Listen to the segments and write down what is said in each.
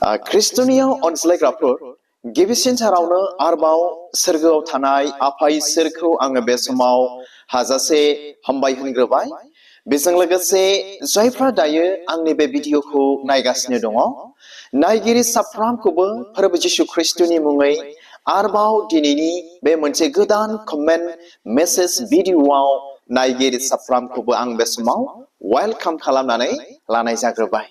ख्रिस्टनियाव अनज्लायग्राफोर गिबिसिन सारावनो आरोबाव सोरगोआव थानाय आफा इसोरखौ आङो बे समाव हाजासे हामबाय होनग्रोबाय। बेजों लोगोसे जायफ्रा दायो आंनि बे भिडिअखौ नायगासिनो दङ, नायगिरि साफ्रोमखौबो फोरबो जिशु ख्रिस्टनि मुङै आरोबाव दिनैनि बे मोनसे गोदान कमेन्ट मेसेज भिडिअआव नायगिरि साफ्रोमखौबो आं बे समाव वेलकाम खालामनानै लानाय जाग्रोबाय।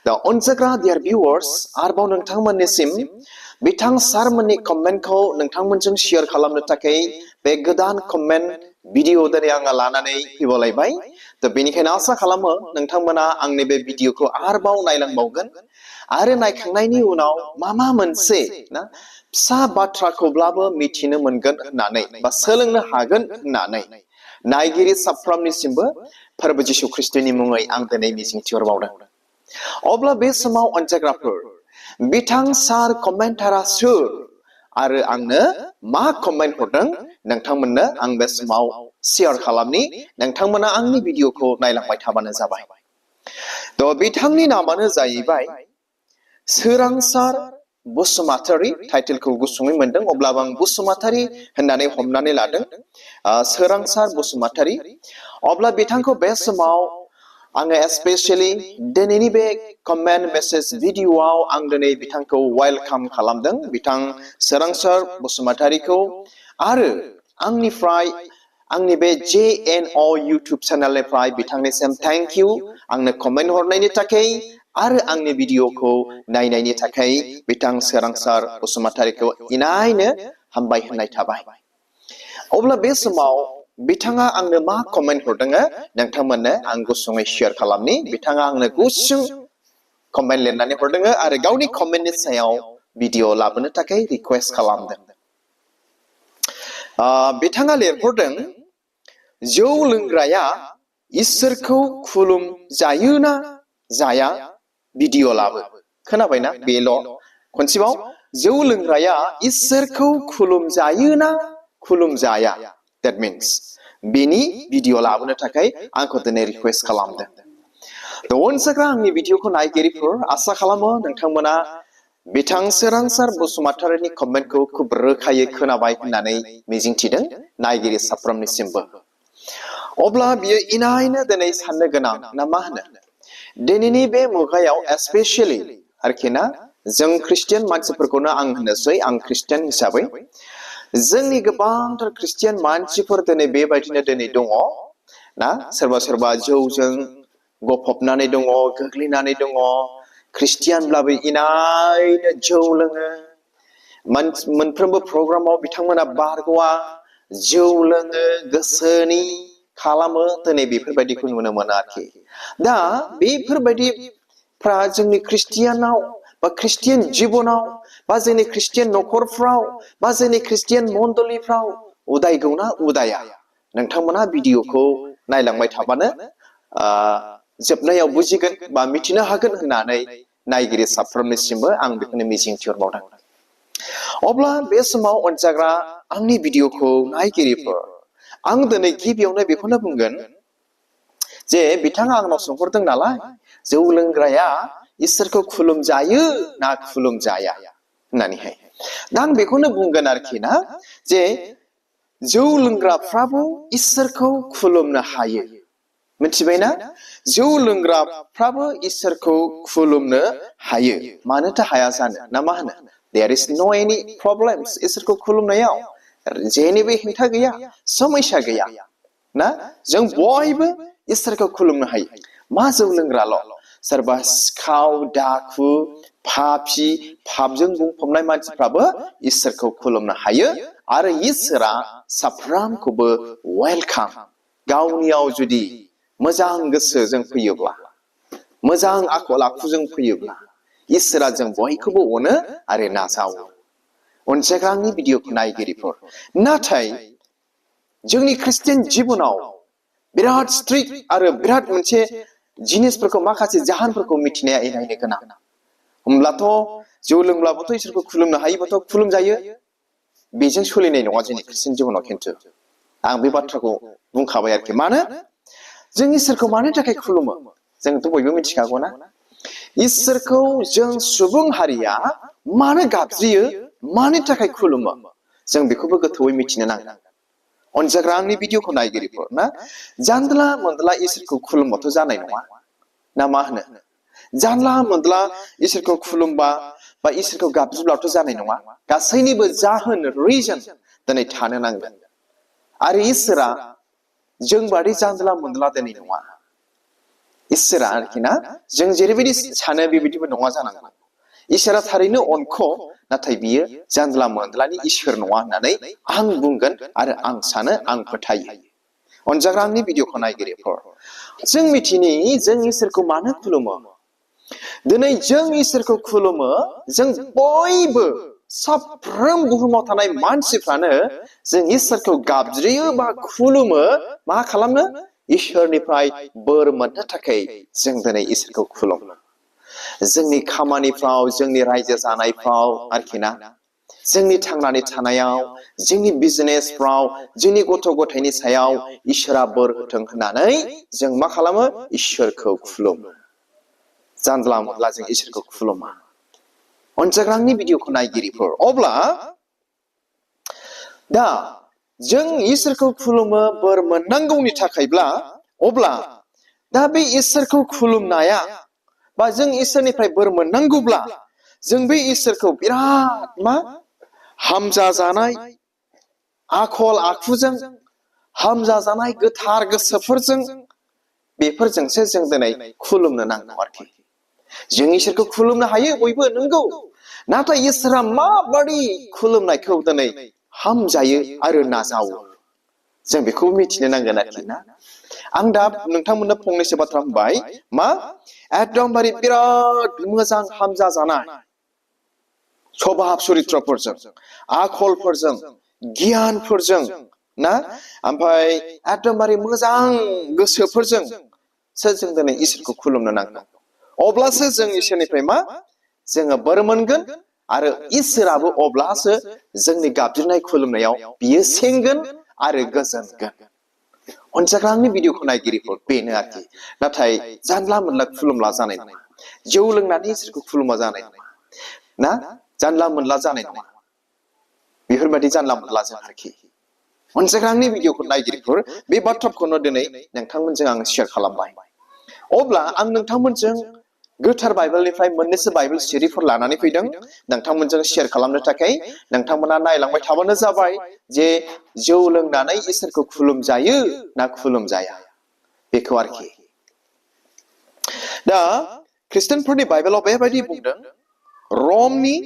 दा अनजाग्रा डियार भिउवार्स, आरोबाव नोंथांमोननिसिम बिथां सारमोननि कमेन्टखौ नोंथांमोनजों शेयार खालामनो थाखाय बे गोदान कमेन्ट भिडिअ दिनै आङो लानानै फैबावलायबाय। दा बेनिखायनो आसा खालामो नोंथांमोना आंनि बे भिडिअखौ आरोबाव नायलांबावगोन आरो नायखांनायनि उनाव मा मोनसे फिसा बाथ्राखौब्लाबो मिथिनो मोनगोन होननानै बा सोलोंनो हागोन होननानै नायगिरि साफ्रोमनिसिमबो फोरबो जिशु ख्रिस्टनि मुङै आं दिनै मिजिंथिहरबावदों। अब्ला बे समाव अनजाग्राफोर, बिथां सार कमेन्टारा सोर आरो आंनो मा कमेन्ट हरदों नोंथांमोननो आं बे समाव शेयार खालामनि। नोंथांमोना आंनि भिडिअखौ नायलांबाय थाबानो जाबाय। थ' बिथांनि नामानो जाहैबाय सोरांसार बसुमतारी। टाइटेलखौ गुसुङै मोनदों, अब्लाबो आं बसुमतारी होननानै हमनानै लादों। सोरांसार बसुमतारी। अब्ला बिथांखौ बे समाव आङो स्पेशली दिनैनि बे कमेन्ट मेसेज भिडिअआव आं दिनै बिथांखौ वेलकाम खालामदों, बिथां सोरांसार बसुमतारीखौ। आरो आंनिफ्राय आंनि बे JNO इउटुब चेनेलनिफ्राय बिथांनिसिम थेंक इउ आंनो कमेन्ट हरनायनि थाखाय आरो आंनि भिडिअखौ नायनायनि थाखाय बिथां सोरांसार बसुमतारीखौ इनायनो हामबाय होननाय थाबाय। अब्ला बे समाव बिथाङा आंनो मा कमेन्ट हरदों नोंथांमोननो आं गुसुङै शेयार खालामनि। बिथाङा आंनो गुसुं कमेन्ट लिरनानै हरदों आरो गावनि कमेन्टनि सायाव भिडिअ लाबोनो थाखाय रिक्वेस्ट खालामदों। बिथाङा लिरहरदों, जौ लोंग्राया इसोरखौ खुलुम जायोना जाया भिडिअ लाबो। खोनाबायना? बेल' खनसेबाव, जौ लोंग्राया इसोरखौ खुलुम जायोना खुलुम जाया, that means बेनि भिडिअ लाबोनो थाखाय आंखौ दिनै रिक्वेस्ट खालामदों। अनसाग्रा आंनि भिडिअखौ नायगिरिफोर, आसा खालामो नोंथांमोना बिथां सोरांसार बसुमतारीनि कमेन्टखौ खुब रोखायै खोनाबाय होननानै मिजिंथिदों नायगिरि साफ्रोमनिसिमबो। अब्ला बियो इनायनो दिनै साननो गोनां ना मा होनो, दिनैनि बे मुगायाव स्पेशली आरोखि ना, जों ख्रिस्टियान मानसिफोरखौनो आं होनोसै, आं ख्रिस्टियान हिसाबै जोंनि गोबांथार ख्रिस्टियान मानसिफोर दिनै बेबायदिनो दिनै दङ ना। सोरबा सोरबा जौजों गफबनानै दङ, गोग्लैनानै दङ। ख्रिस्टियानब्लाबो इनायनो जौ लोङो। मोनफ्रोमबो प्रग्रामाव बिथांमोना बारग'आ, जौ लोङो, गोसोनि खालामो। दिनै बेफोरबायदिखौ नुनो मोनो आरोखि। दा बेफोरबायदिफ्रा जोंनि ख्रिस्टियानाव बा ख्रिस्टियान जिबनाव बा जोंनि ख्रिस्टियान न'खरफ्राव बा जोंनि ख्रिस्टियान मण्डलीफ्राव उदायगौना उदाया, नोंथांमोना भिडिअखौ नायलांबाय थाबानो जोबनायाव बुजिगोन बा मिथिनो हागोन होननानै नायगिरि साफ्रोमनिसिमबो आं बेखौनो मिजिंथिहरबावदों। अब्ला बे समाव अनजाग्रा आंनि भिडिअखौ नायगिरिफोर, आं दिनै गिबियावनो बेखौनो बुंगोन जे बिथाङा आंनाव सोंहरदों नालाय, जौ लोंग्राया इसोरखौ खुलुमजायो ना खुलुमजाया होननानैहाय। दा आं बेखौनो बुंगोन आरोखि ना, जे जौ लोंग्राफ्राबो इसोरखौ खुलुमनो हायो। मिथिबायना? जौ लोंग्राफ्राबो इसोरखौ खुलुमनो हायो। मानोथो हाया जानो, ना मा होनो? There is no any problems इसोरखौ खुलुमनायाव जेनिबो हेंथा गैया, समस्या गैया ना। जों बयबो इसोरखौ खुलुमनो हायो। मा जौ लोंग्राल', सोरबा सिखाव, दाखु, पापि, पापजों बुंफबनाय मानसिफ्राबो इसोरखौ खुलुमनो हायो। आरो इसोरा साफ्रोमखौबो वेलकाम, गावनियाव जुदि मोजां गोसोजों फैयोब्ला, मोजां आखल आखुजों फैयोब्ला इसोरा जों बयखौबो अनो आरो नाजावो। अनसायग्रा आंनि भिडिअखौ नायगिरिफोर, नाथाय जोंनि ख्रिस्टियान जिबनाव बिराद स्ट्रिक्ट आरो बिराद मोनसे जिनिसफोरखौ, माखासे जाहोनफोरखौ मिथिनाया इनायनो गोनां। होमब्लाथ' जौ लोंब्लाबोथ' इसोरखौ खुलुमनो हायोबाथ' खुलुमजायो, बेजों सोलिनाय नङा जोंनि ख्रिस्टियान जिबनाव। खिन्थु आं बे बाथ्राखौ बुंखाबाय आरोखि। मानो जों इसोरखौ मानो थाखाय खुलुमो जोंथ' बयबो मिथिखागौ ना। इसोरखौ जों सुबुं हारिया मानो गाबज्रियो, मानि थाखाय खुलुमो, जों बेखौबो गोथौयै मिथिनो नांगोन। अनजाग्रा आंनि भिडिअखौ नायगिरिफोर ना, जानला मोनला इसोरखौ खुलुमबाथ' जानाय नङा ना मा होनो? जानला मोनला इसोरखौ खुलुमबा बा इसोरखौ गाबज्रिब्लाथ' जानाय नङा। गासैनिबो जाहोन, रिजन दिनै थानो नांगोन। आरो इसोरा जों बादि जानला मोनला दिनै नङा। इसोरा आरोखि ना, जों जेरैबायदि सानो बेबायदिबो नङा जानांगौ। इसोरा थारैनो अनख', नाथाय बियो जानला मोनलानि इसोर नङा होननानै आं बुंगोन आरो आं सानो, आं फोथायो। अनजाग्रा आंनि भिडिअखौ नायगिरिफोर, जों मिथिनि जों इसोरखौ मानो खुलुमो। दिनै जों इसोरखौ खुलुमो, जों बयबो साफ्रोम बुहुमाव थानाय मानसिफ्रानो जों इसोरखौ गाबज्रियो बा खुलुमो, मा खालामनो? इसोरनिफ्राय बोर मोननो थाखाय जों दिनै इसोरखौ खुलुमो। जोंनि खामानिफ्राव, जोंनि रायजो जानायफ्राव आरोखि ना, जोंनि थांनानै थानायाव, जोंनि बिजनेसफ्राव, जोंनि गथ' गथायनि सायाव इसोरा बोर होथों होननानै जों मा खालामो? इसोरखौ खुलुमो। जानला मोनला जों इसोरखौ खुलुमा। अनजाग्रा आंनि भिडिअखौ नायगिरिफोर, अब्ला दा जों इसोरखौ खुलुमो बोर मोननांगौनि थाखायब्ला, अब्ला दा बे इसोरखौ खुलुमनाया बा जों इसोरनिफ्राय बोर मोननांगौब्ला, जों बे इसोरखौ बिराद मा हामजा जानाय आखल आखुजों, हामजा जानाय गोथार गोसोफोरजों, बेफोरजोंसो जों दिनै खुलुमनो नांगौ आरोखि। जों इसोरखौ खुलुमनो हायो बयबो, नंगौ। नाथाय इसोरा माबादि खुलुमनायखौ दिनै हामजायो आरो नाजावो, जों बेखौ मिथिनो नांगोन आरोखि ना। आं दा नोंथांमोननो फंनैसो बाथ्रा बुंबाय, मा एकदमबारे बिराद मोजां हामजा जानाय स्वभाब चरित्रफोरजों, आखलफोरजों, गियानफोरजों ना, ओमफ्राय एकदमबारे मोजां गोसोफोरजों जों दिनै इसोरखौ खुलुमनो नांगौ। अब्लासो जों इसोरनिफ्राय मा जोङो बोर मोनगोन, आरो इसोराबो अब्लासो जोंनि गाबज्रिनाय खुलुमनायाव बियो सेंगोन आरो गोजोनगोन। अनजाग्रा आंनि भिडिअखौ नायगिरिफोर, बेनो आरोखि। नाथाय जानला मोनला खुलुमला जानाय नङा। जौ लोंनानै इसोरखौ खुलुमा जानाय नङा ना, जानला मोनला जानाय नङा। बेफोरबायदि जानला मोनलाजों आरोखि। अनजाग्रा आंनि भिडिअखौ नायगिरिफोर, बे बाथ्राखौनो दिनै नोंथांमोनजों आं शेयार खालामबाय। अब्ला आं नोंथांमोनजों गोथार बाइबेलनिफ्राय मोननैसो बाइबेल सिरिफोर लानानै फैदों नोंथांमोनजों शेयार खालामनो थाखाय। नोंथांमोना नायलांबाय थाबानो जाबाय जे जौ लोंनानै इसोरखौ खुलुमजायो ना खुलुमजाया, बेखौ आरोखि। दा ख्रिस्टानफोरनि बाइबेलाव बेबायदि बुंदों, रमनि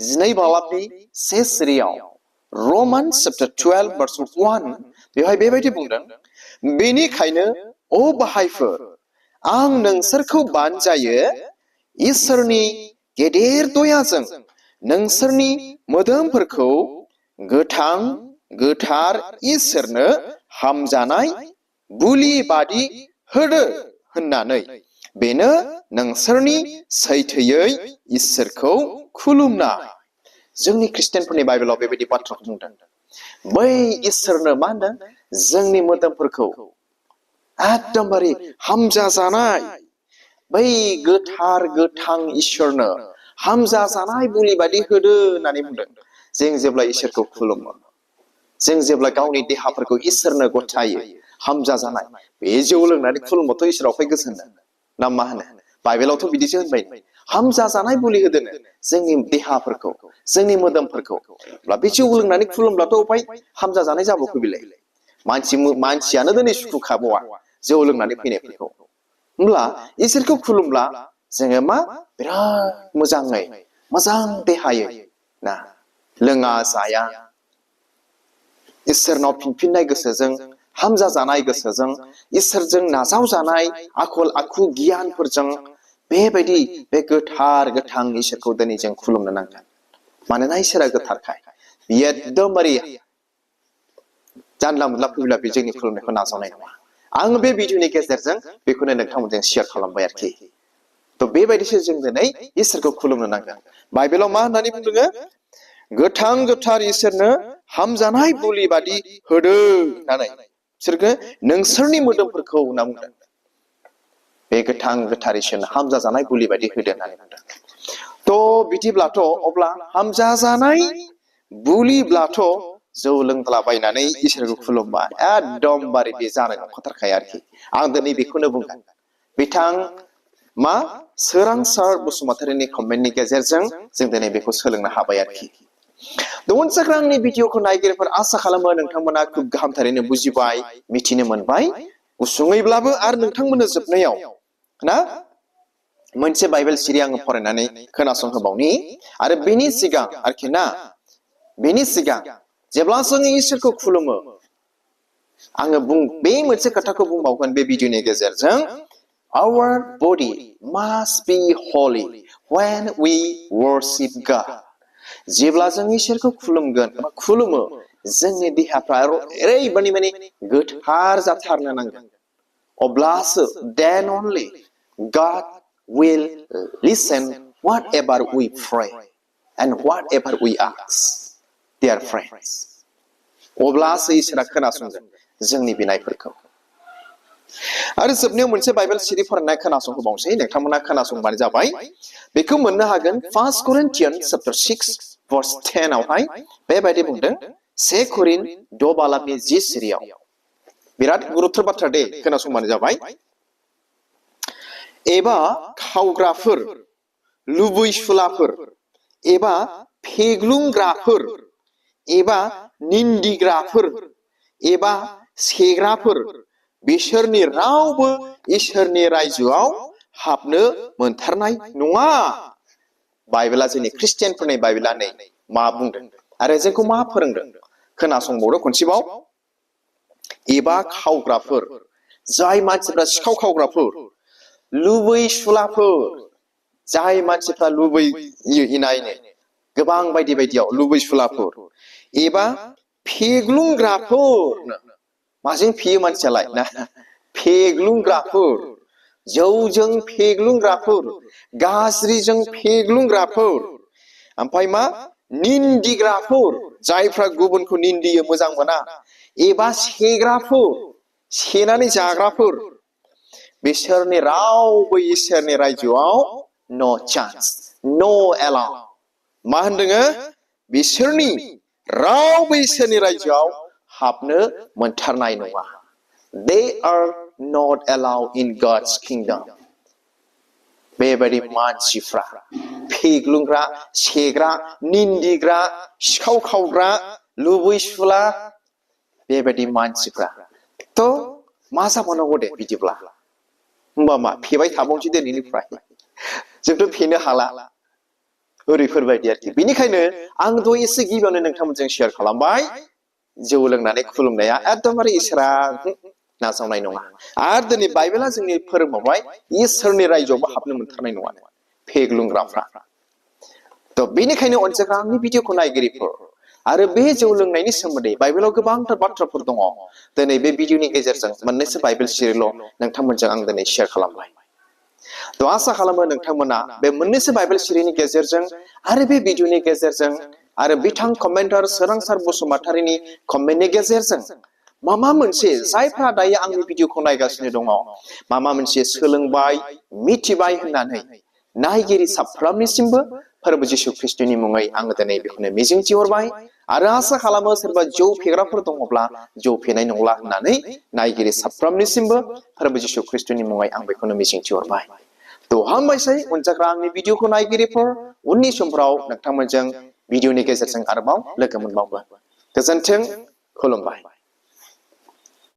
2 बालाबनि 1 सिरियाव, रमान्स चैप्टार 12 verse 1, बेवहाय बेबायदि बुंदों, बेनिखायनो अ बाहायफोर, आं नोंसोरखौ बानजायो इसोरनि गेदेर दयाजों नोंसोरनि मोदोमफोरखौ गोथां गोथार इसोरनो हामजानाय बुलि बादि होदो होननानै, बेनो नोंसोरनि सैथोयै इसोरखौ खुलुमनाय। जोंनि ख्रिस्टियानफोरनि बाइबेलाव बेबायदि बाथ्राखौ बुंदों। बै इसोरनो मा होनदों? जोंनि मोदोमफोरखौ एकदमबारे हामजा जानाय, बै गोथार गोथां इसोरनो हामजा जानाय बुलि बादि होदो होननानै बुंदों। जों जेब्ला इसोरखौ खुलुमो, जों जेब्ला गावनि देहाफोरखौ इसोरनो गथायो, हामजा जानाय, बे जौ लोंनानै खुलुमबाथ' इसोरावहाय गोजोनो ना मा होनो? बाइबेलावथ' बिदिसो होनबाय, हामजा जानाय बुलि होदोनो जोंनि देहाफोरखौ, जोंनि मोदोमफोरखौ। बे जौ लोंनानै खुलुमब्लाथ' अफाय हामजा जानाय जाबावखो बेलाय? मानसियानो दिनै सुखु खाबावा जौ लोंनानै फैनायफोरखौ। होमब्ला इसोरखौ खुलुमब्ला जोङो मा बिराद मोजाङै, मोजां देहायै ना, लोङा जाया, इसोरनाव फिनफिननाय गोसोजों, हामजा जानाय गोसोजों, इसोरजों नाजावजानाय आखल आखु गियानफोरजों, बेबायदि बे गोथार गोथां इसोरखौ दिनै जों खुलुमनो नांगोन। मानोना इसोरा गोथारखाय। बियो एकदमबारे जानला मोनला फैब्ला बे जोंनि खुलुमनायखौ नाजावनाय नङा। आं बे भिडिअनि गेजेरजों बेखौनो नोंथांमोनजों शेयार खालामबाय आरोखि। थ' बेबायदिसो जों दिनै इसोरखौ खुलुमनो नांगोन। बाइबेलाव मा होननानै बुंदों? गोथां गोथार इसोरनो हामजानाय बुलि बादि होदो होननानै, बिसोरखौ नोंसोरनि मोदोमफोरखौ होनना बुंदों। बे गोथां गोथार इसोरनो हामजा जानाय बुलि बायदि होदों होननानै बुंदों। तो बिदिब्लाथ' अब्ला हामजा जानाय बुलिब्लाथ' जौ लोंलाबायनानै इसोरखौ खुलुमबा एकदमबारे बे जानाय नंखाथारखाया आरोखि। आं दिनै बेखौनो बुंगोन। बिथां मा सोरांसार बसुमतारिनि कमेन्टनि गेजेरजों जों दिनै बेखौ सोलोंनो हाबाय आरोखि। दंसाग्रा आंनि भिडिअखौ नायगिरिफोर आसा खालामो नोंथांमोना खुब गाहामथारैनो बुजिबाय, मिथिनो मोनबाय। गुसुङैब्लाबो आरो नोंथांमोननो जोबनायाव ना मोनसे बाइबेल सिरि आङो फरायनानै खोनासंहोबावनि आरो बेनि सिगां आरोखि ना बेनि सिगां जेब्ला जोङो इसोरखौ खुलुमो आङो बे मोनसे खोथाखौ बुंबावगोन बे भिडिअनि गेजेरजों our body must be holy when we worship God. जेब्ला जों इसोरखौ खुलुमगोन एबा खुलुमो जोंनि देहाफ्रा ओरैबायदि माने गोथार जाथारनो नांगोन। अब्लासो then only God will listen whatever we pray and whatever we ask, dear friends. अब्लासो इसोरा खोनासंगोन जोंनि बिनायफोरखौ। आरो जोबनायाव मोनसे बाइबेल सिरि फरायनाय खोनासंहोबावसै, नोंथांमोना खोनासंबानो जाबाय। बेखौ मोननो हागोन 1 Corinthians chapter 6 verse 10 आवहाय बेबायदि बुंदों, 1 Corinthians 6 सिरियाव। बिराद गुरुत्तर बाथ्रा दे, खोनासंबानो जाबाय। एबा खावग्राफोर, लुबैसुलाफोर एबा फेग्लुंग्राफोर एबा निन्दिग्राफोर एबा सेग्राफोर बिसोरनि रावबो इसोरनि रायजोआव हाबनो मोनथारनाय नङा। बाइबेला जोंनि ख्रिस्टियानफोरनि बाइबेला नै मा बुंदों आरो जोंखौ मा फोरोंदों खोनासंबावदो खनसेबाव। एबा खावग्राफोर, जाय मानसिफ्रा सिखाव खावग्राफोर, लुबैसुलाफोर, जाय मानसिफ्रा लुबैयो इनायनो गोबां बायदि बायदियाव लुबैसुलाफोर, एबा फेग्लुंग्राफोर, माजों फेयो मानसियालाय ना, फेग्लुंग्राफोर, जौजों फेग्लुंग्राफोर, गाज्रिजों फेग्लुंग्राफोर, ओमफ्राय मा निन्दिग्राफोर, जायफ्रा गुबुनखौ निन्दियो मोजां मोना, एबा सेग्राफोर, सेनानै जाग्राफोर, बिसोरनि रावबो इसोरनि रायजोआव नो चान्स, नो एलाउ। मा होनदों? बिसोरनि रावबो इसोरनि रायजोआव हाबनो मोनथारनाय नङा। They are not allowed in God's kingdom. बेबायदि मानसिफ्रा फेग्लुंग्रा, सेग्रा, निन्दिग्रा, सिखाव खावग्रा, लुबैसुला बेबायदि मानसिफ्रा थ' मा जाबावनांगौ दे बिदिब्ला? होमबा मा फेबाय थाबावनोसै दिनैनिफ्राय? जोंथ' फेनो हाला ओरैफोरबायदि आरोखि। बेनिखायनो आं दहाय एसे गिबियावनो नोंथांमोनजों शेयार खालामबाय, जौ लोंनानै खुलुमनाया एकदमबारे इसोरा नाजावनाय नङा। आरो दिनै बाइबेला जोंनि फोरोंबावबाय इसोरनि रायजोआवबो हाबनो मोनथारनाय नङा फेग्लुंग्राफ्रा। थ' बेनिखायनो अनसायग्रा आंनि भिडिअखौ नायगिरिफोर आरो बे जौ लोंनायनि सोमोन्दै बाइबेलाव गोबांथार बाथ्राफोर दङ। दिनै बे भिडिअनि गेजेरजों मोननैसो बाइबेल सिरिल' नोंथांमोनजों आं दिनै शेयार खालामबाय। थ' आसा खालामो नोंथांमोना बे मोननैसो बाइबेल सिरिनि गेजेरजों आरो बे भिडिअनि गेजेरजों आरो बिथां कमेन्टार सोरांसार बसुमतारिनि कमेन्टनि गेजेरजों माबा मोनसे जायफ्रा दायो आंनि भिडिअखौ नायगासिनो दङ माबा मोनसे सोलोंबाय, मिथिबाय होननानै नायगिरि साफ्रोमनिसिमबो फोरबो जिशु ख्रिस्टनि मुङै आङो दिनै बेखौनो मिजिंथिहरबाय आरो आसा खालामो सोरबा जौ फेग्राफोर दङब्ला जौ फेनाय नंला होननानै नायगिरि साफ्रोमनिसिमबो फोरबो जिशु ख्रिस्टनि मुङै आं बेखौनो मिजिंथिहरबाय। थ' हामबायसै अनजाग्रा आंनि भिडिअखौ नायगिरिफोर, उननि समफ्राव नोंथांमोनजों भिडिअनि गेजेरजों आरोबाव लोगो मोनबावगोन। गोजोन्थों, खुलुमबाय।